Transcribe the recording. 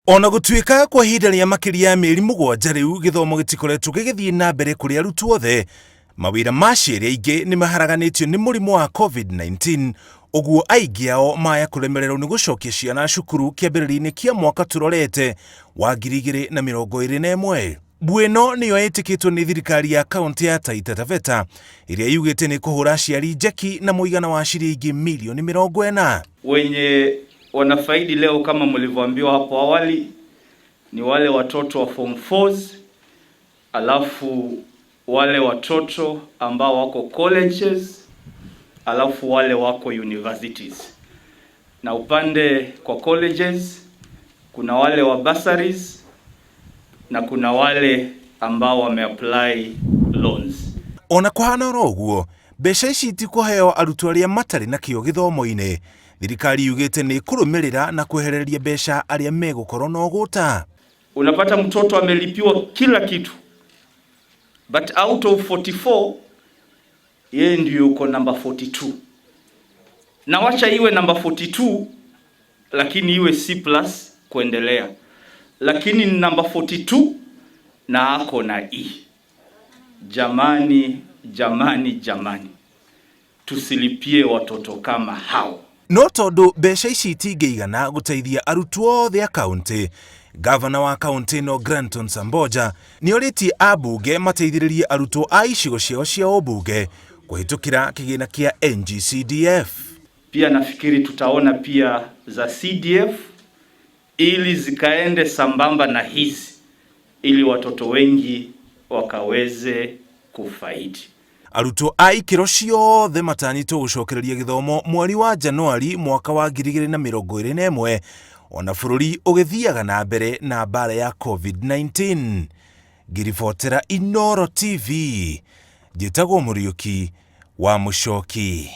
Ona gũtuĩka kwa ihinda rĩa makĩria ya mĩeri mũgwanja rĩu gĩthomo gĩtikoretwo gĩgĩthiĩ na mbere kũrĩ arutwo othe, mawĩra ma aciari aingĩ nĩ maharaganĩtio nĩ mũrimũ wa Covid-19, ũguo aingĩ ao maya kũremererwo nĩ gũcokia ciana cukuru kĩambĩrĩria-inĩ kĩa mwaka tũrorete wa 2021. Mbuĩ ĩno nĩyo ĩtĩkĩtwo nĩ thirikari ya kaũntĩ ya Taita Taveta ĩrĩa yugĩte nĩ kũhũra aciari njeki na mũigana wa ciringi mirioni 40. Wenye wanafaidi leo kama mlivyoambiwa hapo awali ni wale watoto wa form 4, alafu wale watoto ambao wako colleges, alafu wale wako universities. Na upande kwa colleges kuna wale wa bursaries na kuna wale ambao wameapply loans. Ona kũhana oro ũguo, mbeca ici itikũheo arutwo arĩa matarĩ na kĩo gĩthomo-inĩ. Thirikari yugĩte nĩ kũrũmĩrĩra na kwehereria mbeca arĩa megũkorwo na ũgũta. Unapata mtoto amelipiwa kila kitu, but out of 44 yeye ndio yuko number 42, na wacha iwe number 42 lakini iwe C plus kuendelea, lakini ni number 42 na ako na E. Jamani, jamani, jamani, tusilipie watoto kama hao. No tondũ mbeca ici itingĩigana gũteithia arutwo othe a kaũntĩ, gavana wa kaũntĩ ĩno Granton Samboja nĩ orĩtie ambunge mateithĩrĩrie arutwo a icigo ciao cia ũmbunge kũhĩtũkĩra kĩgĩna kĩa NGCDF. Pia nafikiri tutaona pia za CDF ili zikaende sambamba na hizi ili watoto wengi wakaweze kufaidi. Arutwo a ikĩro ciothe matanyĩtwo gũcokereria gĩthomo mweri wa Januari mwaka wa 2021 ona bũrũri ũgĩthiaga na mbere na mbara ya Covid-19. Ngĩribotera Inooro TV, njĩtagwo Mũriũki wa Mũcoki.